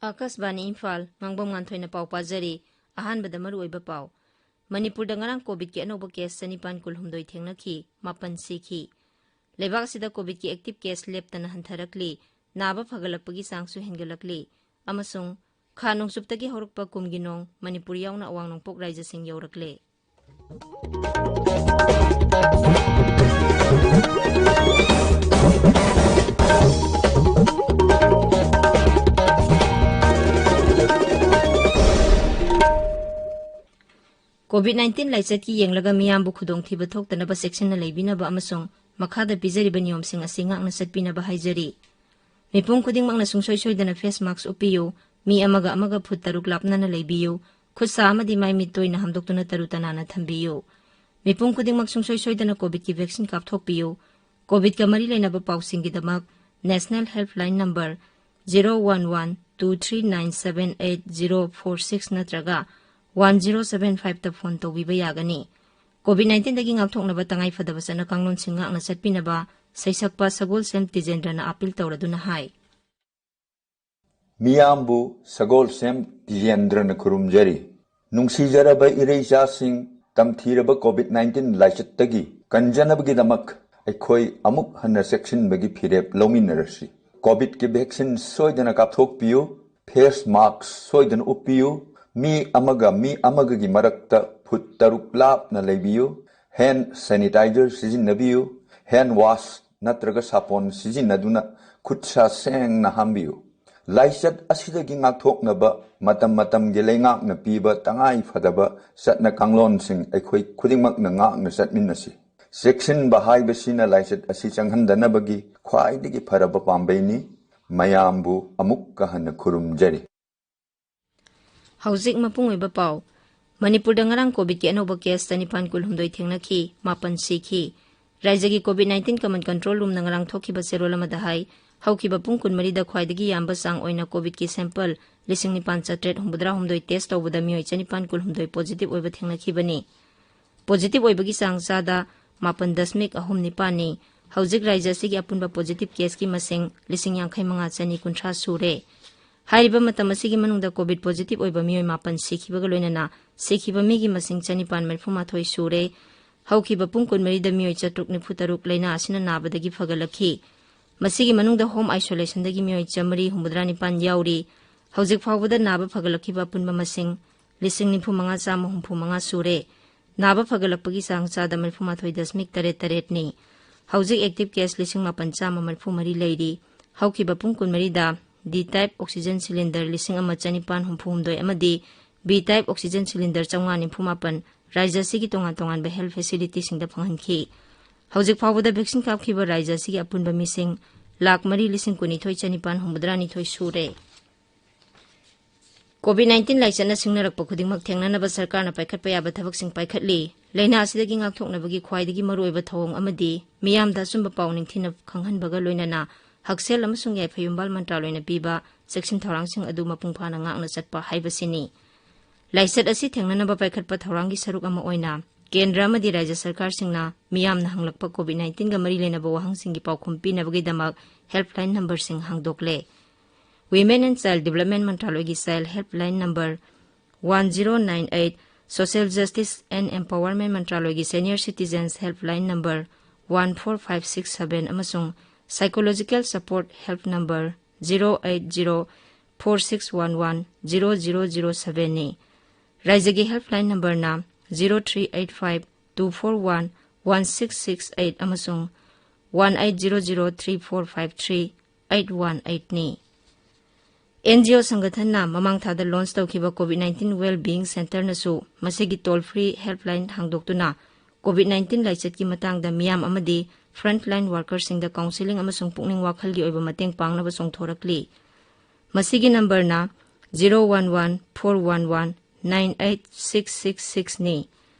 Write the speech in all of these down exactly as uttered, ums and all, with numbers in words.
ꯑꯥꯀꯥꯁꯕꯥꯅꯤ ꯏꯝꯐꯥꯜ, ꯉꯥꯡꯕꯝ ꯉꯥꯟꯊꯣꯏꯅ ꯄꯥꯎ ꯄꯥꯖꯔꯤ꯫ ꯑꯍꯥꯟꯕꯗ ꯃꯔꯨꯑꯣꯏꯕ ꯄꯥꯎ꯫ ꯃꯅꯤꯄꯨꯔꯗ ꯉꯔꯥꯡ ꯀꯣꯚꯤꯗꯀꯤ ꯑꯅꯧꯕ ꯀꯦꯁ ꯆꯅꯤꯄꯥꯟ ꯀꯨꯟꯍꯨꯝꯗꯣꯏ ꯊꯦꯡꯅꯈꯤ, ꯃꯥꯄꯟ ꯁꯤꯈꯤ꯫ ꯂꯩꯕꯥꯛ ꯑꯁꯤꯗ ꯀꯣꯚꯤꯗꯀꯤ ꯑꯦꯛꯇꯤꯚ ꯀꯦꯁ ꯂꯦꯞꯇꯅ ꯍꯟꯊꯔꯛꯂꯤ, ꯅꯥꯕ ꯐꯒꯠꯂꯛꯄꯒꯤ ꯆꯥꯡꯁꯨ ꯍꯦꯟꯒꯠꯂꯛꯂꯤ, ꯑꯃꯁꯨꯡ ꯈꯥ ꯅꯣꯡꯆꯨꯞꯇꯒꯤ ꯍꯧꯔꯛꯄ ꯀꯨꯝꯒꯤ ꯅꯣꯡ ꯃꯅꯤꯄꯨꯔ ꯌꯥꯎꯅ ꯑꯋꯥꯡ ꯅꯣꯡꯄꯣꯛ ꯔꯥꯏꯖ꯭ꯌꯁꯤꯡ ꯌꯧꯔꯛꯂꯦ꯫ ꯀꯣꯚꯤꯗ ꯅꯥꯏꯟꯇꯤꯟ ꯂꯥꯏꯆꯠꯀꯤ ꯌꯦꯡꯂꯒ ꯃꯤꯌꯥꯝꯕꯨ ꯈꯨꯗꯣꯡꯊꯤꯕ ꯊꯣꯛꯇꯅꯕ ꯆꯦꯛꯁꯤꯟꯅ ꯂꯩꯕꯤꯅꯕ ꯑꯃꯁꯨꯡ ꯃꯈꯥꯗ ꯄꯤꯖꯔꯤꯕ ꯅꯤꯌꯣꯝꯁꯤꯡ ꯑꯁꯤ ꯉꯥꯛꯅ ꯆꯠꯄꯤꯅꯕ ꯍꯥꯏꯖꯔꯤ꯫ ꯃꯤꯄꯨꯝ ꯈꯨꯗꯤꯡꯃꯛꯅ ꯁꯨꯡꯁꯣꯏ ꯁꯣꯏꯗꯅ ꯐꯦꯁ ꯃꯥꯛꯁ ꯎꯞꯄꯤꯌꯨ꯫ ꯃꯤ ꯑꯃꯒ ꯑꯃꯒ ꯐꯨꯠ ꯇꯔꯨꯛ ꯂꯥꯞꯅꯅ ꯂꯩꯕꯤꯌꯨ꯫ ꯈꯨꯠ ꯁꯥ ꯑꯃꯗꯤ ꯃꯥꯏ ꯃꯤꯠ ꯇꯣꯏꯅ ꯍꯥꯝꯗꯣꯛꯇꯨꯅ ꯇꯔꯨ ꯇꯅꯥꯟꯅ ꯊꯝꯕꯤꯌꯨ꯫ ꯃꯤꯄꯨꯝ ꯈꯨꯗꯤꯡꯃꯛ ꯁꯨꯡꯁꯣꯏ ꯁꯣꯏꯗꯅ ꯀꯣꯚꯤꯗꯀꯤ ꯚꯦꯛꯁꯤꯟ ꯀꯥꯞꯊꯣꯛꯄꯤꯌꯨ꯫ ꯀꯣꯚꯤꯗꯀ ꯃꯔꯤ ꯂꯩꯅꯕ ꯄꯥꯎꯁꯤꯡꯒꯤꯗꯃꯛ National Helpline number zero one one two three nine seven eight zero four six ꯅꯠꯇ꯭ꯔꯒ one zero seven five ꯇ ꯐꯣꯟ ꯇꯧꯕꯤꯕ ꯌꯥꯒꯅꯤ꯫ ꯀꯣꯚꯤꯗ ꯅꯥꯏꯟꯇꯤꯟꯗꯒꯤ ꯉꯥꯛꯊꯣꯛꯅꯕ ꯇꯉꯥꯏ ꯐꯗꯕ ꯆꯠꯅ ꯀꯥꯡꯂꯣꯟꯁꯤꯡ ꯉꯥꯛꯅ ꯆꯠꯄꯤꯅꯕ ꯁꯩꯁꯛꯄ ꯁꯒꯣꯜꯁꯦꯝ ꯇꯤꯖꯦꯟꯗ꯭ꯔꯅ ꯑꯥꯄꯤꯜ ꯇꯧꯔꯗꯨꯅ ꯍꯥꯏ꯫ ꯃꯤꯌꯥꯝꯕꯨ ꯁꯒꯣꯜꯁꯦꯝ ꯇꯤꯖꯦꯟꯗ꯭ꯔꯅ ꯈꯨꯔꯨꯝꯖꯔꯤ꯫ ꯅꯨꯡꯁꯤꯖꯔꯕ ꯏꯔꯩꯆꯥꯁꯤꯡ, ꯇꯝꯊꯤꯔꯕ ꯀꯣꯚꯤꯗ ꯅꯥꯏꯟꯇꯤꯟ ꯂꯥꯏꯆꯠꯇꯒꯤ ꯀꯟꯖꯅꯕꯒꯤꯗꯃꯛ ꯑꯩꯈꯣꯏ ꯑꯃꯨꯛ ꯍꯟꯅ ꯆꯦꯛꯁꯤꯟꯕꯒꯤ ꯐꯤꯔꯦꯞ ꯂꯧꯃꯤꯟꯅꯔꯁꯤ꯫ ꯀꯣꯚꯤꯗꯀꯤ ꯚꯦꯛꯁꯤꯟ ꯁꯣꯏꯗꯅ ꯀꯥꯞꯊꯣꯛꯄꯤꯌꯨ, ꯐꯦꯁ ꯃꯥꯛꯁ ꯁꯣꯏꯗꯅ ꯎꯞꯄꯤꯌꯨ, ꯃꯤ ꯑꯃꯒ ꯃꯤ ꯑꯃꯒꯒꯤ ꯃꯔꯛꯇ ꯐꯨꯠ ꯇꯔꯨꯛ ꯂꯥꯞꯅ ꯂꯩꯕꯤꯌꯨ, ꯍꯦꯟ ꯁꯦꯅꯤꯇꯥꯏꯖꯔ ꯁꯤꯖꯤꯟꯅꯕꯤꯌꯨ, ꯍꯦꯟ ꯋꯥꯁ ꯅꯠꯇ꯭ꯔꯒ ꯁꯥꯄꯣꯟ ꯁꯤꯖꯤꯟꯅꯗꯨꯅ ꯈꯨꯠ ꯁꯥ ꯁꯦꯡꯅ ꯍꯥꯝꯕꯤꯌꯨ꯫ ꯂꯥꯏꯆꯠ ꯑꯁꯤꯗꯒꯤ ꯉꯥꯛꯊꯣꯛꯅꯕ ꯃꯇꯝ ꯃꯇꯝꯒꯤ ꯂꯩꯉꯥꯛꯅ ꯄꯤꯕ ꯇꯉꯥꯏ ꯐꯗꯕ ꯆꯠꯅ ꯀꯥꯡꯂꯣꯟꯁꯤꯡ ꯑꯩꯈꯣꯏ ꯈꯨꯗꯤꯡꯃꯛꯅ ꯉꯥꯛꯅ ꯆꯠꯃꯤꯟꯅꯁꯤ꯫ ꯆꯦꯛꯁꯤꯟꯕ ꯍꯥꯏꯕꯁꯤꯅ ꯂꯥꯏꯆꯠ ꯑꯁꯤ ꯆꯪꯍꯟꯗꯅꯕꯒꯤ ꯈ꯭ꯋꯥꯏꯗꯒꯤ ꯐꯔꯕ ꯄꯥꯝꯕꯩꯅꯤ꯫ ꯃꯌꯥꯝꯕꯨ ꯑꯃꯨꯛꯀ ꯍꯟꯅ ꯈꯨꯔꯨꯝꯖꯔꯤ꯫ ꯍꯧꯖꯤꯛ ꯃꯄꯨꯡ ꯑꯣꯏꯕ ꯄꯥꯎ꯫ ꯃꯅꯤꯄꯨꯔꯗ ꯉꯔꯥꯡ ꯀꯣꯚꯤꯗꯀꯤ ꯑꯅꯧꯕ ꯀꯦꯁ ꯆꯅꯤꯄꯥꯟ ꯀꯨꯟꯍꯨꯝꯗꯣꯏ ꯊꯦꯡꯅꯈꯤ, ꯃꯥꯄꯟ ꯁꯤꯈꯤ꯫ ꯔꯥꯏꯖ꯭ꯌꯒꯤ ꯀꯣꯚꯤꯗ ꯅꯥꯏꯟꯇꯤꯟ ꯀꯃꯟ ꯀꯟꯇ꯭ꯔꯣꯜ ꯔꯨꯝꯅ ꯉꯔꯥꯡ ꯊꯣꯛꯈꯤꯕ ꯆꯦꯔꯣꯜ ꯑꯃꯗ ꯍꯥꯏ, ꯍꯧꯈꯤꯕ ꯄꯨꯡ ꯀꯨꯟꯃꯔꯤꯗ ꯈ꯭ꯋꯥꯏꯗꯒꯤ ꯌꯥꯝꯕ ꯆꯥꯡ ꯑꯣꯏꯅ ꯀꯣꯚꯤꯗꯀꯤ ꯁꯦꯝꯄꯜ ꯂꯤꯁꯤꯡ ꯅꯤꯄꯥꯟ ꯆꯥꯇ꯭ꯔꯦꯠ ꯍꯨꯝꯐꯨꯇꯔꯥꯍꯨꯝꯗꯣꯏ ꯇꯦꯁ ꯇꯧꯕꯗ ꯃꯤꯑꯣꯏ ꯆꯅꯤꯄꯥꯟ ꯀꯨꯟꯍꯨꯝꯗꯣꯏ ꯄꯣꯖꯤꯇꯤꯚ ꯑꯣꯏꯕ ꯊꯦꯡꯅꯈꯤꯕꯅꯤ꯫ ꯄꯣꯖꯤꯇꯤꯚ ꯑꯣꯏꯕꯒꯤ ꯆꯥꯡ ꯆꯥꯗ ꯃꯥꯄꯟ ꯗꯁꯃꯤꯛ ꯑꯍꯨꯝ ꯅꯤꯄꯥꯟꯅꯤ꯫ ꯍꯧꯖꯤꯛ ꯔꯥꯖ꯭ꯌ ꯑꯁꯤꯒꯤ ꯑꯄꯨꯟꯕ ꯄꯣꯖꯤꯇꯤꯚ ꯀꯦꯁꯀꯤ ꯃꯁꯤꯡ ꯂꯤꯁꯤꯡ ꯌꯥꯡꯈꯩ ꯃꯉꯥ ꯆꯅꯤ ꯀꯨꯟꯊ꯭ꯔꯥ ꯁꯨꯔꯦ꯫ ꯍꯥꯏꯔꯤꯕ ꯃꯇꯝ ꯑꯁꯤꯒꯤ ꯃꯅꯨꯡꯗ ꯀꯣꯚꯤꯗ ꯄꯣꯖꯤꯇꯤꯚ ꯑꯣꯏꯕ ꯃꯤꯑꯣꯏ ꯃꯥꯄꯟ ꯁꯤꯈꯤꯕꯒ ꯂꯣꯏꯅꯅ ꯁꯤꯈꯤꯕ ꯃꯤꯒꯤ ꯃꯁꯤꯡ ꯆꯅꯤꯄꯥꯟ ꯃꯔꯤꯐꯨ ꯃꯥꯊꯣꯏ ꯁꯨꯔꯦ꯫ ꯍꯧꯈꯤꯕ ꯄꯨꯡ ꯀꯨꯟꯃꯔꯤꯗ ꯃꯤꯑꯣꯏ ꯆꯥꯇ꯭ꯔꯨꯛ ꯅꯤꯐꯨ ꯇꯔꯨꯛ ꯂꯥꯏꯅꯥ ꯑꯁꯤꯅ ꯅꯥꯕꯗꯒꯤ ꯐꯒꯠꯂꯛꯈꯤ꯫ ꯃꯁꯤꯒꯤ ꯃꯅꯨꯡꯗ ꯍꯣꯝ ꯑꯥꯏꯁꯣꯂꯦꯁꯟꯗꯒꯤ ꯃꯤꯑꯣꯏ ꯆꯥꯃꯔꯤ ꯍꯨꯝꯐꯨꯇꯔꯥ ꯅꯤꯄꯥꯟ ꯌꯥꯎꯔꯤ꯫ ꯍꯧꯖꯤꯛ ꯐꯥꯎꯕꯗ ꯅꯥꯕ ꯐꯒꯠꯂꯛꯈꯤꯕ ꯑꯄꯨꯟꯕ ꯃꯁꯤꯡ ꯂꯤꯁꯤꯡ ꯅꯤꯐꯨ ꯃꯉꯥ ꯆꯥꯝꯃ ꯍꯨꯝꯐꯨ ꯃꯉꯥ ꯁꯨꯔꯦ꯫ ꯅꯥꯕ ꯐꯒꯠꯂꯛꯄꯒꯤ ꯆꯥꯡ ꯆꯥꯗ ꯃꯔꯤꯐꯨ ꯃꯥꯊꯣꯏ ꯗꯁꯃꯤꯛ ꯇꯔꯦꯠ ꯇꯔꯦꯠꯅꯤ꯫ ꯍꯧꯖꯤꯛ ꯑꯦꯛꯇꯤꯚ ꯀꯦꯁ ꯂꯤꯁꯤꯡ ꯃꯥꯄꯟ ꯆꯥꯝꯃ ꯃꯔꯤꯐꯨ ꯃꯔꯤ ꯂꯩꯔꯤ꯫ ꯍꯧꯈꯤꯕ ꯄꯨꯡ ꯀꯨꯟꯃꯔꯤꯗ ꯗꯤ ꯇꯥꯏꯞ ꯑꯣꯛꯁꯤꯖꯦꯟ ꯁꯤꯂꯤꯟꯗꯔ ꯂꯤꯁꯤꯡ ꯑꯃ ꯆꯅꯤꯄꯥꯟ ꯍꯨꯝꯐꯨ ꯍꯨꯝꯗꯣꯏ ꯑꯃꯗꯤ ꯕꯤ ꯇꯥꯏꯞ ꯑꯣꯛꯁꯤꯖꯦꯟ ꯁꯤꯂꯤꯟꯗꯔ ꯆꯥꯝꯃꯉꯥ ꯅꯤꯐꯨ ꯃꯥꯄꯟ ꯔꯥꯖ꯭ꯌ ꯑꯁꯤꯒꯤ ꯇꯣꯉꯥꯟ ꯇꯣꯉꯥꯟꯕ ꯍꯦꯜꯊ ꯐꯦꯁꯤꯂꯤꯇꯤꯁꯤꯡꯗ ꯐꯪꯍꯟꯈꯤ꯫ ꯍꯧꯖꯤꯛ ꯐꯥꯎꯕꯗ ꯚꯦꯛꯁꯤꯟ ꯀꯥꯞꯈꯤꯕ ꯔꯥꯖ꯭ꯌ ꯑꯁꯤꯒꯤ ꯑꯄꯨꯟꯕ ꯃꯤꯁꯤꯡ ꯂꯥꯈ ꯃꯔꯤ ꯂꯤꯁꯤꯡ ꯀꯨꯟꯅꯤꯊꯣꯏ ꯆꯅꯤꯄꯥꯟ ꯍꯨꯝꯐꯨꯇꯔꯥ ꯅꯤꯊꯣꯏ ꯁꯨꯔꯦ꯫ ꯀꯣꯚꯤꯗ ꯅꯥꯏꯟꯇꯤꯟ ꯂꯥꯏꯆꯠꯅ ꯁꯤꯡꯅꯔꯛꯄ ꯈꯨꯗꯤꯡꯃꯛ ꯊꯦꯡꯅꯅꯕ ꯁꯔꯀꯥꯔꯅ ꯄꯥꯏꯈꯠꯄ ꯌꯥꯕ ꯊꯕꯛꯁꯤꯡ ꯄꯥꯏꯈꯠꯂꯤ꯫ ꯂꯥꯏꯅꯥ ꯑꯁꯤꯗꯒꯤ ꯉꯥꯛꯊꯣꯛꯅꯕꯒꯤ ꯈ꯭ꯋꯥꯏꯗꯒꯤ ꯃꯔꯨꯑꯣꯏꯕ ꯊꯧꯑꯣꯡ ꯑꯃꯗꯤ ꯃꯤꯌꯥꯝꯗ ꯑꯆꯨꯝꯕ ꯄꯥꯎ ꯅꯤꯡꯊꯤꯅ ꯈꯪꯍꯟꯕꯒ ꯂꯣꯏꯅꯅ ꯍꯛꯁꯦꯜ ꯑꯃꯁꯨꯡ ꯌꯥꯏꯐ ꯌꯨꯝꯕꯥꯜ ꯃꯟꯇ꯭ꯔꯥꯂꯣꯏꯅ ꯄꯤꯕ ꯆꯦꯛꯁꯤꯟ ꯊꯧꯔꯥꯡꯁꯤꯡ ꯑꯗꯨ ꯃꯄꯨꯡ ꯐꯥꯅ ꯉꯥꯛꯅ ꯆꯠꯄ ꯍꯥꯏꯕꯁꯤꯅꯤ꯫ ꯂꯥꯏꯆꯠ ꯑꯁꯤ ꯊꯦꯡꯅꯅꯕ ꯄꯥꯏꯈꯠꯄ ꯊꯧꯔꯥꯡꯒꯤ ꯁꯔꯨꯛ ꯑꯃ ꯑꯣꯏꯅ ꯀꯦꯟꯗ꯭ꯔ ꯑꯃꯗꯤ ꯔꯥꯖ꯭ꯌ ꯁꯔꯀꯥꯔꯁꯤꯡꯅ ꯃꯤꯌꯥꯝꯅ ꯍꯪꯂꯛꯄ ꯀꯣꯚꯤꯗ ꯅꯥꯏꯟꯇꯤꯟꯒ ꯃꯔꯤ ꯂꯩꯅꯕ ꯋꯥꯍꯪꯁꯤꯡꯒꯤ ꯄꯥꯎꯈꯨꯝ ꯄꯤꯅꯕꯒꯤꯗꯃꯛ ꯍꯦꯜꯞꯂꯥꯏꯟ ꯅꯝꯕꯔꯁꯤꯡ ꯍꯥꯡꯗꯣꯛꯂꯦ꯫ Women and Child Development ꯃꯟꯇ꯭ꯔꯥꯂꯣꯏꯒꯤ child helpline number one zero nine eight, Social Justice and Empowerment ꯃꯟꯇ꯭ꯔꯥꯂꯣꯏꯒꯤ senior citizens helpline number one four five six seven ꯑꯃꯁꯨꯡ psychological support help number zero eight zero four six one one zero zero zero ꯁꯚꯦꯟꯅꯤ꯫ ꯔꯥꯏꯖ꯭ꯌꯒꯤ helpline ꯅꯝꯕꯔꯅ zero three eight five two four one one six six eight ꯑꯃꯁꯨꯡ one eight zero zero three four five three eight one ꯑꯩꯠꯅꯤ꯫ N G O ꯁꯪꯒꯊꯟꯅ ꯃꯃꯥꯡ ꯊꯥꯗ launch ꯇꯧꯈꯤꯕ Covid nineteen well being ꯁꯦꯟꯇꯔꯅꯁꯨ ꯃꯁꯤꯒꯤ ꯇꯣꯜ ꯐ꯭ꯔꯤ ꯍꯦꯜꯞꯂꯥꯏꯟ ꯍꯥꯡꯗꯣꯛꯇꯨꯅ Covid nineteen ꯂꯥꯏꯆꯠꯀꯤ ꯃꯇꯥꯡꯗ ꯃꯤꯌꯥꯝ ꯑꯃꯗꯤ ꯐ꯭ꯔꯟꯠꯂꯥꯏꯟ ꯋꯥꯔꯀꯔꯁꯤꯡꯗ ꯀꯥꯎꯟꯁꯤꯂꯤꯡ ꯑꯃꯁꯨꯡ ꯄꯨꯛꯅꯤꯡ ꯋꯥꯈꯜꯒꯤ ꯑꯣꯏꯕ ꯃꯇꯦꯡ ꯄꯥꯡꯅꯕ ꯆꯣꯡꯊꯣꯔꯛꯂꯤ꯫ ꯃꯁꯤꯒꯤ ꯅꯝꯕꯔꯅ zero one one four one one nine eight six six ꯁꯤꯛꯁꯅꯤ꯫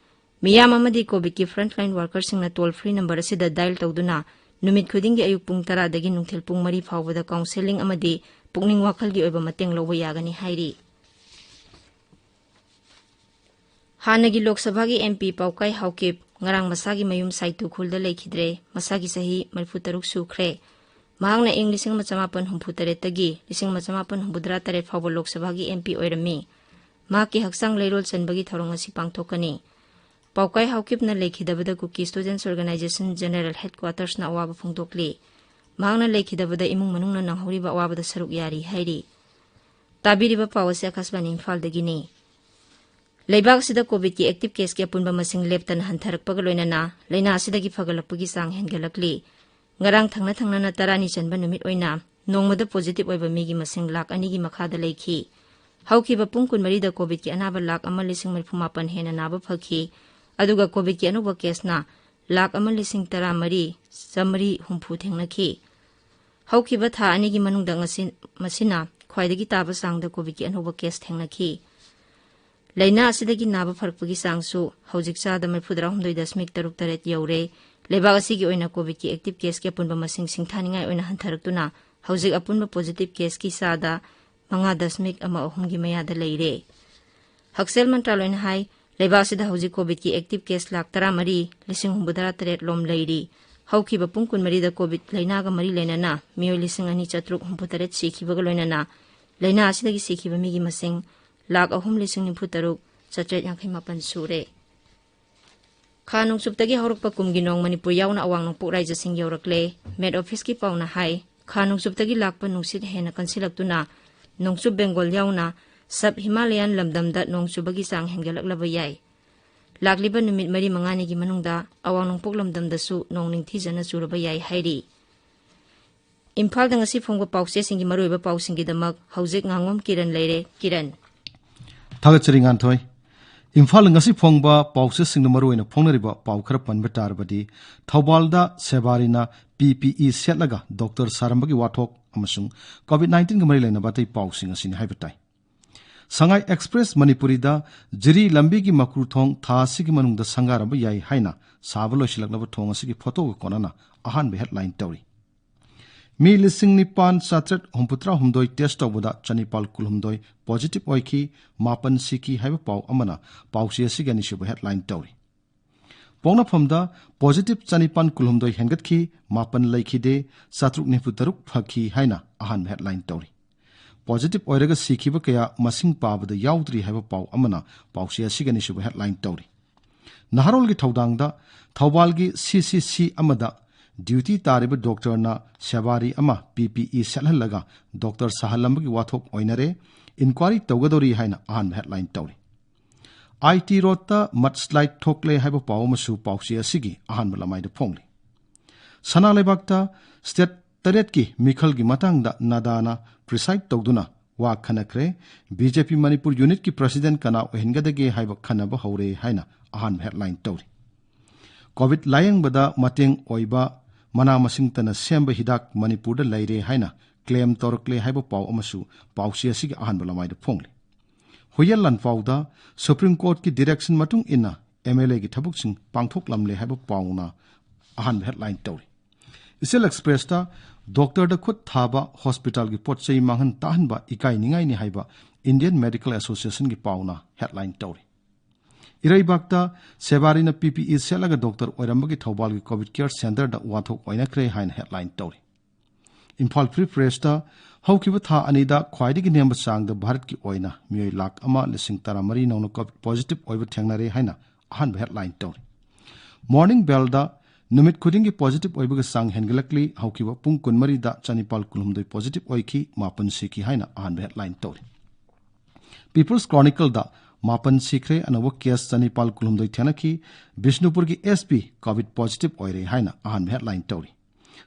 ꯃꯤꯌꯥꯝ ꯑꯃꯗꯤ ꯀꯣꯚꯤꯗꯀꯤ ꯐ꯭ꯔꯟꯠꯂꯥꯏꯟ ꯋꯥꯔꯀꯔꯁꯤꯡꯅ ꯇꯣꯜ ꯐ꯭ꯔꯤ ꯅꯝꯕꯔ ꯑꯁꯤꯗ ꯗꯥꯏꯜ ꯇꯧꯗꯨꯅ ꯅꯨꯃꯤꯠ ꯈꯨꯗꯤꯡꯒꯤ ꯑꯌꯨꯛ ꯄꯨꯡ ꯇꯔꯥꯗꯒꯤ ꯅꯨꯡꯊꯤꯜ ꯄꯨꯡ ꯃꯔꯤ ꯐꯥꯎꯕꯗ counselling ꯑꯃꯗꯤ ꯄꯨꯛꯅꯤꯡ ꯋꯥꯈꯜꯒꯤ ꯑꯣꯏꯕ ꯃꯇꯦꯡ ꯂꯧꯕ ꯌꯥꯒꯅꯤ ꯍꯥꯏꯔꯤ꯫ ꯍꯥꯟꯅꯒꯤ ꯂꯣꯛ ꯁꯚꯥꯒꯤ MP ꯄꯥꯎꯀꯥꯏ ꯍꯥꯎꯀꯤꯞ ꯉꯔꯥꯡ ꯃꯁꯥꯒꯤ ꯃꯌꯨꯝ ꯁꯥꯏꯇꯨ ꯈꯨꯜꯗ ꯂꯩꯈꯤꯗ꯭ꯔꯦ꯫ ꯃꯁꯥꯒꯤ ꯆꯍꯤ ꯃꯔꯤꯐꯨ ꯇꯔꯨꯛ ꯁꯨꯈ꯭ꯔꯦ꯫ ꯃꯍꯥꯛꯅ ꯏꯪ ꯂꯤꯁꯤꯡ ꯑꯃ ꯆꯃꯥꯄꯟ ꯍꯨꯝꯐꯨ ꯇꯔꯦꯠꯇꯒꯤ ꯂꯤꯁꯤꯡ ꯑꯃ ꯆꯃꯥꯄꯟ ꯍꯨꯝꯐꯨꯇꯔꯥ ꯇꯔꯦꯠ ꯐꯥꯎꯕ ꯂꯣꯛ ꯁꯚꯥꯒꯤ MP ꯑꯣꯏꯔꯝꯃꯤ꯫ ꯃꯍꯥꯛꯀꯤ ꯍꯛꯆꯥꯡ ꯂꯩꯔꯣꯜ ꯆꯟꯕꯒꯤ ꯊꯧꯔꯝ ꯑꯁꯤ ꯄꯥꯡꯊꯣꯛꯀꯅꯤ꯫ ꯄꯥꯎꯀꯥꯏ ꯍꯥꯎꯀꯤꯞꯅ ꯂꯩꯈꯤꯗꯕꯗ Kuki Students Organisation General Headquarters-ꯅ ꯑꯋꯥꯕ ꯐꯣꯡꯗꯣꯛꯂꯤ꯫ ꯃꯍꯥꯛꯅ ꯂꯩꯈꯤꯗꯕꯗ ꯏꯃꯨꯡ ꯃꯅꯨꯡꯅ ꯅꯪꯍꯧꯔꯤꯕ ꯑꯋꯥꯕꯗ ꯁꯔꯨꯛ ꯌꯥꯔꯤ ꯍꯥꯏꯔꯤ꯫ ꯇꯥꯕꯤꯔꯤꯕ ꯄꯥꯎ ꯑꯁꯤ ꯑꯥꯀꯥꯁꯕꯥꯅꯤ ꯏꯝꯐꯥꯜꯗꯒꯤꯅꯤ꯫ ꯂꯩꯕꯥꯛ ꯑꯁꯤꯗ COVID-ꯀꯤ active case-ꯀꯤ ꯑꯄꯨꯟꯕ ꯃꯁꯤꯡ ꯂꯦꯞꯇꯅ ꯍꯟꯊꯔꯛꯄꯒ ꯂꯣꯏꯅꯅ ꯂꯥꯏꯅꯥ ꯑꯁꯤꯗꯒꯤ ꯐꯒꯠꯂꯛꯄꯒꯤ ꯆꯥꯡ ꯍꯦꯟꯒꯠꯂꯛꯂꯤ꯫ ꯉꯔꯥꯡ ꯊꯪꯅ ꯊꯪꯅꯅ ꯇꯔꯥꯅꯤ ꯆꯟꯕ ꯅꯨꯃꯤꯠ ꯑꯣꯏꯅ ꯅꯣꯡꯃꯗ positive ꯑꯣꯏꯕ ꯃꯤꯒꯤ ꯃꯁꯤꯡ ꯂꯥꯛ ꯑꯅꯤꯒꯤ ꯃꯈꯥꯗ ꯂꯩꯈꯤ꯫ ꯍꯧꯈꯤꯕ ꯄꯨꯡ ꯀꯨꯟꯃꯔꯤꯗ COVID-ꯀꯤ ꯑꯅꯥꯕ ꯂꯥꯛ ꯑꯃ ꯂꯤꯁꯤꯡ ꯃꯔꯤꯐꯨ ꯃꯥꯄꯟ ꯍꯦꯟꯅ ꯅꯥꯕ ꯐꯈꯤ꯫ ꯑꯗꯨꯒ COVID-ꯀꯤ ꯑꯅꯧꯕ case-ꯅ ꯂꯥꯛ ꯑꯃ ꯂꯤꯁꯤꯡ ꯇꯔꯥꯃꯔꯤ ꯆꯥꯃꯔꯤ ꯍꯨꯝꯐꯨ ꯊꯦꯡꯅꯈꯤ꯫ ꯍꯧꯈꯤꯕ ꯊꯥ ꯑꯅꯤꯒꯤ ꯃꯅꯨꯡꯗ ꯉꯁꯤ, ꯃꯁꯤꯅ ꯈ꯭ꯋꯥꯏꯗꯒꯤ ꯇꯥꯕ ꯆꯥꯡꯗ COVID-ꯀꯤ ꯑꯅꯧꯕ case ꯊꯦꯡꯅꯈꯤ꯫ ꯂꯥꯏꯅꯥ ꯑꯁꯤꯗꯒꯤ ꯅꯥꯕ ꯐꯔꯛꯄꯒꯤ ꯆꯥꯡꯁꯨ ꯍꯧꯖꯤꯛ ꯆꯥꯗ ꯃꯔꯤꯐꯨꯇꯔꯥꯍꯨꯝꯗꯣꯏ ꯗꯁꯃꯤꯛ ꯇꯔꯨꯛ ꯇꯔꯦꯠ ꯌꯧꯔꯦ꯫ ꯂꯩꯕꯥꯛ ꯑꯁꯤꯒꯤ ꯑꯣꯏꯅ COVID-ꯀꯤ active case-ꯀꯤ ꯑꯄꯨꯟꯕ ꯃꯁꯤꯡ ꯁꯤꯡꯊꯥꯅꯤꯡꯉꯥꯏ ꯑꯣꯏꯅ ꯍꯟꯊꯔꯛꯇꯨꯅ ꯍꯧꯖꯤꯛ ꯑꯄꯨꯟꯕ positive case-ꯀꯤ ꯆꯥꯗ ꯃꯉꯥ ꯗꯁꯃꯤꯛ ꯑꯃ ꯑꯍꯨꯝꯒꯤ ꯃꯌꯥꯗ ꯂꯩꯔꯦ꯫ ꯍꯛꯁꯦꯜ ꯃꯟꯇ꯭ꯔꯥꯂꯣꯏꯅ ꯍꯥꯏ, ꯂꯩꯕꯥꯛ ꯑꯁꯤꯗ ꯍꯧꯖꯤꯛ COVID-ꯀꯤ active case ꯂꯥꯛ ꯇꯔꯥꯃꯔꯤ ꯂꯤꯁꯤꯡ ꯍꯨꯝꯐꯨꯇꯔꯥ ꯇꯔꯦꯠ ꯂꯣꯝ ꯂꯩꯔꯤ꯫ ꯍꯧꯈꯤꯕ ꯄꯨꯡ ꯀꯨꯟꯃꯔꯤꯗ COVID ꯂꯥꯏꯅꯥꯒ ꯃꯔꯤ ꯂꯩꯅꯅ ꯃꯤꯑꯣꯏ ꯂꯤꯁꯤꯡ ꯑꯅꯤ ꯆꯥꯇ꯭ꯔꯨꯛ ꯍꯨꯝꯐꯨꯇꯔꯦꯠ ꯁꯤꯈꯤꯕꯒ ꯂꯣꯏꯅꯅ ꯂꯥꯏꯅꯥ ꯑꯁꯤꯗꯒꯤ ꯁꯤꯈꯤꯕ ꯃꯤꯒꯤ ꯃꯁꯤꯡ ꯂꯥꯛ ꯑꯍꯨꯝ ꯂꯤꯁꯤꯡ ꯅꯤꯐꯨ ꯇꯔꯨꯛ ꯆꯥꯇ꯭ꯔꯦꯠ ꯌꯥꯡꯈꯩ ꯃꯥꯄꯟ ꯁꯨꯔꯦ꯫ ꯈꯥ ꯅꯣꯡꯆꯨꯞꯇꯒꯤ ꯍꯧꯔꯛꯄ ꯀꯨꯝꯒꯤ ꯅꯣꯡ ꯃꯅꯤꯄꯨꯔ ꯌꯥꯎꯅ ꯑꯋꯥꯡ ꯅꯣꯡꯄꯣꯛ ꯔꯥꯏꯖꯁꯤꯡ ꯌꯧꯔꯛꯂꯦ꯫ Met Office-ꯀꯤ ꯄꯥꯎꯅ ꯍꯥꯏ, ꯈꯥ ꯅꯣꯡꯆꯨꯞꯇꯒꯤ ꯂꯥꯛꯄ ꯅꯨꯡꯁꯤꯠ ꯍꯦꯟꯅ ꯀꯟꯁꯤꯜꯂꯛꯇꯨꯅ ꯅꯣꯡꯆꯨꯞ ꯕꯦꯡꯒꯣꯜ ꯌꯥꯎꯅ sub Himalayan ꯂꯝꯗꯝꯗ ꯅꯣꯡ ꯆꯨꯕꯒꯤ ꯆꯥꯡ ꯍꯦꯟꯒꯠꯂꯛꯂꯕ ꯌꯥꯏ꯫ ꯂꯥꯛꯂꯤꯕ ꯅꯨꯃꯤꯠ ꯃꯔꯤ ꯃꯉꯥꯅꯤꯒꯤ ꯃꯅꯨꯡꯗ ꯑꯋꯥꯡ ꯅꯣꯡꯄꯣꯛ ꯂꯝꯗꯝꯗꯁꯨ ꯅꯣꯡ ꯅꯤꯡꯊꯤꯖꯅ ꯆꯨꯔꯕ ꯌꯥꯏ ꯍꯥꯏꯔꯤ꯫ ꯏꯝꯐꯥꯜꯗ ꯉꯁꯤ ꯐꯣꯡꯕ ꯄꯥꯎꯆꯦꯁꯤꯡꯒꯤ ꯃꯔꯨꯑꯣꯏꯕ ꯄꯥꯎꯁꯤꯡꯒꯤꯗꯃꯛ ꯍꯧꯖꯤꯛ ꯉꯥꯉꯣꯝ ꯀꯤꯔꯟ ꯂꯩꯔꯦ꯫ ꯀꯤꯔꯟ꯫ ꯊꯥꯒꯠꯆꯔꯤ, ꯉꯥꯟꯊꯣꯏ꯫ ꯏꯝꯐꯥꯜꯗ ꯉꯁꯤ ꯐꯣꯡꯕ ꯄꯥꯎꯆꯦꯁꯤꯡꯗ ꯃꯔꯨꯑꯣꯏꯅ ꯐꯣꯡꯅꯔꯤꯕ ꯄꯥꯎ ꯈꯔ ꯄꯟꯕ ꯇꯥꯔꯕꯗꯤ, ꯊꯧꯕꯥꯜꯗ ꯁꯦꯕꯥꯔꯤꯅ PPE ꯁꯦꯠꯂꯒ ꯗꯣꯛꯇꯔ ꯁꯥꯔꯝꯕꯒꯤ ꯋꯥꯊꯣꯛ ꯑꯃꯁꯨꯡ COVID nineteen-ꯒ ꯃꯔꯤ ꯂꯩꯅꯕ ꯑꯇꯩ ꯄꯥꯎꯁꯤꯡ ꯑꯁꯤꯅꯤ ꯍꯥꯏꯕ ꯇꯥꯏ꯫ ꯁꯉꯥꯏ ꯑꯦꯛꯁꯄ꯭ꯔꯦꯁ ꯃꯅꯤꯄꯨꯔꯤꯗ ꯖꯤꯔꯤ ꯂꯝꯕꯤꯒꯤ ꯃꯀ꯭ꯔꯨ ꯊꯣꯡ ꯊꯥ ꯑꯁꯤꯒꯤ ꯃꯅꯨꯡꯗ ꯁꯪꯒꯥꯔꯝꯕ ꯌꯥꯏ ꯍꯥꯏꯅ ꯁꯥꯕ ꯂꯣꯏꯁꯤꯜꯂꯛꯂꯕ ꯊꯣꯡ ꯑꯁꯤꯒꯤ ꯐꯣꯇꯣꯒ ꯀꯣꯟꯅꯅ ꯑꯍꯥꯟꯕ ꯍꯦꯗꯂꯥꯏꯟ ꯇꯧꯔꯤ꯫ ꯃꯤ ꯂꯤꯁꯤꯡ ꯅꯤꯄꯥꯟ ꯆꯥꯇ꯭ꯔꯦꯠ ꯍꯨꯝꯐꯨꯇꯔꯥ ꯍꯨꯝꯗꯣꯏ ꯇꯦꯁ ꯇꯧꯕꯗ ꯆꯅꯤꯄꯥꯜ ꯀꯨꯟꯍꯨꯝꯗꯣꯏ ꯄꯣꯖꯤꯇꯤꯚ ꯑꯣꯏꯈꯤ, ꯃꯥꯄꯟ ꯁꯤꯈꯤ ꯍꯥꯏꯕ ꯄꯥꯎ ꯑꯃꯅ ꯄꯥꯎꯆꯦ ꯑꯁꯤꯒꯤ ꯑꯅꯤꯁꯨꯕ ꯍꯦꯗꯂꯥꯏꯟ ꯇꯧꯔꯤ꯫ ꯄꯣꯛꯅꯐꯝꯗ ꯄꯣꯖꯤꯇꯤꯚ ꯆꯅꯤꯄꯥꯟ ꯀꯨꯟꯍꯨꯝꯗꯣꯏ ꯍꯦꯟꯒꯠꯈꯤ, ꯃꯥꯄꯟ ꯂꯩꯈꯤꯗꯦ, ꯆꯥꯇ꯭ꯔꯨꯛ ꯅꯤꯐꯨ ꯇꯔꯨꯛ ꯐꯈꯤ ꯍꯥꯏꯅ ꯑꯍꯥꯟꯕ ꯍꯦꯗꯂꯥꯏꯟ ꯇꯧꯔꯤ꯫ ꯄꯣꯖꯤꯇꯤꯚ ꯑꯣꯏꯔꯒ ꯁꯤꯈꯤꯕ ꯀꯌꯥ ꯃꯁꯤꯡ ꯄꯥꯕꯗ ꯌꯥꯎꯗ꯭ꯔꯤ ꯍꯥꯏꯕ ꯄꯥꯎ ꯑꯃꯅ ꯄꯥꯎꯆꯦ ꯑꯁꯤꯒꯤ ꯑꯅꯤꯁꯨꯕ ꯍꯦꯗꯂꯥꯏꯟ ꯇꯧꯔꯤ꯫ ꯅꯍꯥꯔꯣꯜꯒꯤ ꯊꯧꯗꯥꯡꯗ ꯊꯧꯕꯥꯜꯒꯤ ꯁꯤ ꯁꯤ ꯁꯤ ꯑꯃꯗ ꯗ꯭ꯌꯨꯇꯤ ꯇꯥꯔꯤꯕ ꯗꯣꯛꯇꯔꯅ ꯁꯦꯕꯥꯔꯤ ꯑꯃ ꯄꯤ ꯄꯤ ꯏ ꯁꯦꯠꯍꯜꯂꯒ ꯗꯣꯛꯇꯔ ꯁꯥꯍꯜꯂꯝꯕꯒꯤ ꯋꯥꯊꯣꯛ ꯑꯣꯏꯅꯔꯦ, ꯏꯟꯀ꯭ꯋꯥꯔꯤ ꯇꯧꯒꯗꯧꯔꯤ ꯍꯥꯏꯅ ꯑꯍꯥꯟꯕ ꯍꯦꯗꯂꯥꯏꯟ ꯇꯧꯔꯤ꯫ ꯑꯥꯏ ꯇꯤ ꯔꯣꯗꯇ ꯃꯗ ꯁ꯭ꯂꯥꯏꯗ ꯊꯣꯛꯂꯦ ꯍꯥꯏꯕ ꯄꯥꯎ ꯑꯃꯁꯨ ꯄꯥꯎꯆꯦ ꯑꯁꯤꯒꯤ ꯑꯍꯥꯟꯕ ꯂꯃꯥꯏꯗ ꯐꯣꯡꯂꯤ꯫ ꯁꯅꯥ ꯂꯩꯕꯥꯛꯇ ꯁ꯭ꯇꯦꯠ ꯇꯔꯦꯠꯀꯤ ꯃꯤꯈꯜꯒꯤ ꯃꯇꯥꯡꯗ ꯅꯥꯗꯥꯅ ꯄ꯭ꯔꯤꯁꯥꯏꯗ ꯇꯧꯗꯨꯅ ꯋꯥ ꯈꯟꯅꯈ꯭ꯔꯦ꯫ ꯕꯤ ꯖꯦ ꯄꯤ ꯃꯅꯤꯄꯨꯔ ꯌꯨꯅꯤꯠꯀꯤ ꯄ꯭ꯔꯁꯤꯗꯦꯟꯠ ꯀꯅꯥ ꯑꯣꯏꯍꯟꯒꯗꯒꯦ ꯍꯥꯏꯕ ꯈꯟꯅꯕ ꯍꯧꯔꯦ ꯍꯥꯏꯅ ꯑꯍꯥꯟꯕ ꯍꯦꯗꯂꯥꯏꯟ ꯇꯧꯔꯤ꯫ ꯀꯣꯚꯤꯗ ꯂꯥꯌꯦꯡꯕꯗ ꯃꯇꯦꯡ ꯑꯣꯏꯕ ꯃꯅꯥ ꯃꯁꯤꯡꯇꯅ ꯁꯦꯝꯕ ꯍꯤꯗꯥꯛ ꯃꯅꯤꯄꯨꯔꯗ ꯂꯩꯔꯦ ꯍꯥꯏꯅ ꯀ꯭ꯂꯦꯝ ꯇꯧꯔꯛꯂꯦ ꯍꯥꯏꯕ ꯄꯥꯎ ꯑꯃꯁꯨ ꯄꯥꯎꯆꯦ ꯑꯁꯤꯒꯤ ꯑꯍꯥꯟꯕ ꯂꯃꯥꯏꯗ ꯐꯣꯡꯂꯤ꯫ ꯍꯨꯌꯦꯟ ꯂꯥꯟꯐꯥꯎꯗ ꯁꯨꯄ꯭ꯔꯤꯝ ꯀꯣꯔꯠꯀꯤ ꯗꯤꯔꯦꯛꯁꯟ ꯃꯇꯨꯡ ꯏꯟꯅ ꯑꯦꯝ ꯑꯦꯜ ꯑꯦꯒꯤ ꯊꯕꯛꯁꯤꯡ ꯄꯥꯡꯊꯣꯛꯂꯝꯂꯦ ꯍꯥꯏꯕ ꯄꯥꯎꯅ ꯑꯍꯥꯟꯕ ꯍꯦꯗꯂꯥꯏꯟ ꯇꯧꯔꯤ꯫ ꯏꯆꯦꯜ ꯑꯦꯛꯁꯄ꯭ꯔꯦꯁꯇ ꯗꯣꯛꯇꯔꯗ ꯈꯨꯠ ꯊꯥꯕ, ꯍꯣꯁꯄꯤꯇꯥꯜꯒꯤ ꯄꯣꯠ ꯆꯩ ꯃꯥꯡꯍꯟ ꯇꯥꯍꯟꯕ ꯏꯀꯥꯏ ꯅꯤꯡꯉꯥꯏꯅꯤ ꯍꯥꯏꯕ ꯏꯟꯗꯤꯌꯟ ꯃꯦꯗꯤꯀꯦꯜ ꯑꯦꯁꯣꯁꯤꯌꯦꯁꯟꯒꯤ ꯄꯥꯎꯅ ꯍꯦꯗꯂꯥꯏꯟ ꯇꯧꯔꯤ꯫ ꯏꯔꯩꯕꯥꯛꯇ ꯁꯦꯕꯥꯔꯤꯅ ꯄꯤ ꯄꯤ ꯏ ꯁꯦꯠꯂꯒ ꯗꯣꯛꯇꯔ ꯑꯣꯏꯔꯝꯕꯒꯤ ꯊꯧꯕꯥꯜꯒꯤ ꯀꯣꯚꯤꯗ ꯀꯦꯌꯔ ꯁꯦꯟꯇꯔꯗ ꯋꯥꯊꯣꯛ ꯑꯣꯏꯅꯈ꯭ꯔꯦ ꯍꯥꯏꯅ ꯍꯦꯗꯂꯥꯏꯟ ꯇꯧꯔꯤ꯫ ꯏꯝꯐꯥꯜ ꯐ꯭ꯔꯤ ꯄ꯭ꯔꯦꯁꯇ ꯍꯧꯈꯤꯕ ꯊꯥ ꯑꯅꯤꯗ ꯈ꯭ꯋꯥꯏꯗꯒꯤ ꯅꯦꯝꯕ ꯆꯥꯡꯗ ꯚꯥꯔꯠꯀꯤ ꯑꯣꯏꯅ ꯃꯤꯑꯣꯏ ꯂꯥꯈ ꯑꯃ ꯂꯤꯁꯤꯡ ꯇꯔꯥꯃꯔꯤ ꯅꯧꯅ ꯀꯣꯚꯤꯗ ꯄꯣꯖꯤꯇꯤꯚ ꯑꯣꯏꯕ ꯊꯦꯡꯅꯔꯦ ꯍꯥꯏꯅ ꯑꯍꯥꯟꯕ ꯍꯦꯗꯂꯥꯏꯟ ꯇꯧꯔꯤ꯫ ꯃꯣꯔꯅꯤꯡ ꯕꯦꯜꯗ ꯅꯨꯃꯤꯠ ꯈꯨꯗꯤꯡꯒꯤ ꯄꯣꯖꯤꯇꯤꯚ ꯑꯣꯏꯕꯒꯤ ꯆꯥꯡ ꯍꯦꯟꯒꯠꯂꯛꯂꯤ, ꯍꯧꯈꯤꯕ ꯄꯨꯡ ꯀꯨꯟꯃꯔꯤꯗ ꯆꯅꯤꯄꯥꯜ ꯀꯨꯟꯍꯨꯝꯗꯣꯏ ꯄꯣꯖꯤꯇꯤꯚ ꯑꯣꯏꯈꯤ, ꯃꯥꯄꯟ ꯁꯤꯈꯤ ꯍꯥꯏꯅ ꯑꯍꯥꯟꯕ ꯍꯦꯗꯂꯥꯏꯟ ꯇꯧꯔꯤ꯫ ꯄꯤꯄꯜꯁ ꯀ꯭ꯔꯣꯅꯤꯀꯜꯗ ꯃꯥꯄꯟ ꯁꯤꯈ꯭ꯔꯦ, ꯑꯅꯧꯕ ꯀꯦꯁ ꯆꯅꯤꯄꯥꯜ ꯀꯨꯟꯍꯨꯝꯗꯣꯏ ꯊꯦꯡꯅꯈꯤ, ꯕꯤꯁꯅꯨꯄꯨꯔꯒꯤ ꯑꯦꯁ ꯄꯤ ꯀꯣꯚꯤꯗ ꯄꯣꯖꯤꯇꯤꯚ ꯑꯣꯏꯔꯦ ꯍꯥꯏꯅ ꯑꯍꯥꯟꯕ ꯍꯦꯗꯂꯥꯏꯟ ꯇꯧꯔꯤ꯫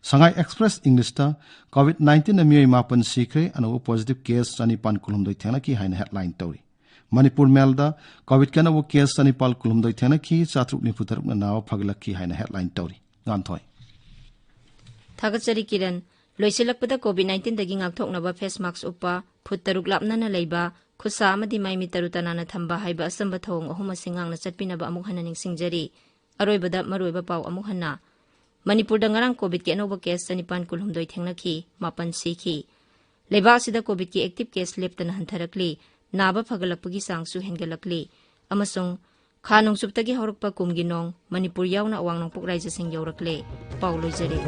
ꯁꯉꯥꯏ ꯑꯦꯛꯁꯄ꯭ꯔꯦꯁ ꯏꯪꯂꯤꯁꯇ ꯀꯣꯚꯤꯗ ꯅꯥꯏꯟꯇꯤꯟꯗ ꯃꯤꯑꯣꯏ ꯃꯥꯄꯟ ꯁꯤꯈ꯭ꯔꯦ, ꯑꯅꯧꯕ ꯄꯣꯖꯤꯇꯤꯚ ꯀꯦꯁ ꯆꯅꯤꯄꯥꯟ ꯀꯨꯟꯍꯨꯝꯗꯣꯏ ꯊꯦꯡꯅꯈꯤ ꯍꯥꯏꯅ ꯍꯦꯗꯂꯥꯏꯟ ꯇꯧꯔꯤ꯫ ꯃꯅꯤꯄꯨꯔ ꯃꯦꯜꯗ ꯀꯣꯚꯤꯗꯀꯤ ꯑꯅꯧꯕ ꯀꯦꯁ ꯆꯅꯤꯄꯥꯜ ꯀꯨꯟꯍꯨꯝꯗꯣꯏ ꯊꯦꯡꯅꯈꯤ, ꯆꯥꯇ꯭ꯔꯨꯛ ꯅꯤꯐꯨ ꯇꯔꯨꯛꯅ ꯅꯥꯕ ꯐꯒꯠꯂꯛꯈꯤ ꯍꯥꯏꯅ ꯍꯦꯗꯂꯥꯏꯟ ꯇꯧꯔꯤ꯫ ꯉꯥꯟꯊꯣꯏ꯫ ꯊꯥꯒꯠꯆꯔꯤ ꯀꯤꯔꯟ꯫ ꯂꯣꯏꯁꯤꯜꯂꯛꯄꯗ ꯀꯣꯚꯤꯗ ꯅꯥꯏꯟꯇꯤꯟꯗꯒꯤ ꯉꯥꯛꯊꯣꯛꯅꯕ ꯐꯦꯁ ꯃꯥꯛꯁ ꯎꯞꯄ, ꯐꯨꯠ ꯇꯔꯨꯛ ꯂꯥꯞꯅꯅ ꯂꯩꯕ, ꯈꯨꯠꯁꯥ ꯑꯃꯗꯤ ꯃꯥꯏ ꯃꯤꯠ ꯇꯔꯨ ꯇꯅꯥꯟꯅ ꯊꯝꯕ ꯍꯥꯏꯕ ꯑꯆꯝꯕ ꯊꯧꯑꯣꯡ ꯑꯍꯨꯝ ꯑꯁꯤ ꯉꯥꯛꯅ ꯆꯠꯄꯤꯅꯕ ꯑꯃꯨꯛ ꯍꯟꯅ ꯅꯤꯡꯁꯤꯡꯖꯔꯤ꯫ ꯑꯔꯣꯏꯕꯗ ꯃꯔꯨꯑꯣꯏꯕ ꯄꯥꯎ ꯑꯃꯨꯛ ꯍꯟꯅ꯫ ꯃꯅꯤꯄꯨꯔꯗ ꯉꯔꯥꯡ ꯀꯣꯚꯤꯗꯀꯤ ꯑꯅꯧꯕ ꯀꯦꯁ ꯆꯅꯤꯄꯥꯟ ꯀꯨꯟꯍꯨꯝꯗꯣꯏ ꯊꯦꯡꯅꯈꯤ, ꯃꯥꯄꯟ ꯁꯤꯈꯤ꯫ ꯂꯩꯕꯥꯛ ꯑꯁꯤꯗ ꯀꯣꯚꯤꯗꯀꯤ ꯑꯦꯛꯇꯤꯚ ꯀꯦꯁ ꯂꯦꯞꯇꯅ ꯍꯟꯊꯔꯛꯂꯤ, ꯅꯥꯕ ꯐꯒꯠꯂꯛꯄꯒꯤ ꯆꯥꯡꯁꯨ ꯍꯦꯟꯒꯠꯂꯛꯂꯤ, ꯑꯃꯁꯨꯡ ꯈꯥ ꯅꯣꯡꯆꯨꯞꯇꯒꯤ ꯍꯧꯔꯛꯄ ꯀꯨꯝꯒꯤ ꯅꯣꯡ ꯃꯅꯤꯄꯨꯔ ꯌꯥꯎꯅ ꯑꯋꯥꯡ ꯅꯣꯡꯄꯣꯛ ꯔꯥꯏꯖ꯭ꯌꯁꯤꯡ ꯌꯧꯔꯛꯂꯦ꯫ ꯄꯥꯎ ꯂꯣꯏꯖꯔꯦ꯫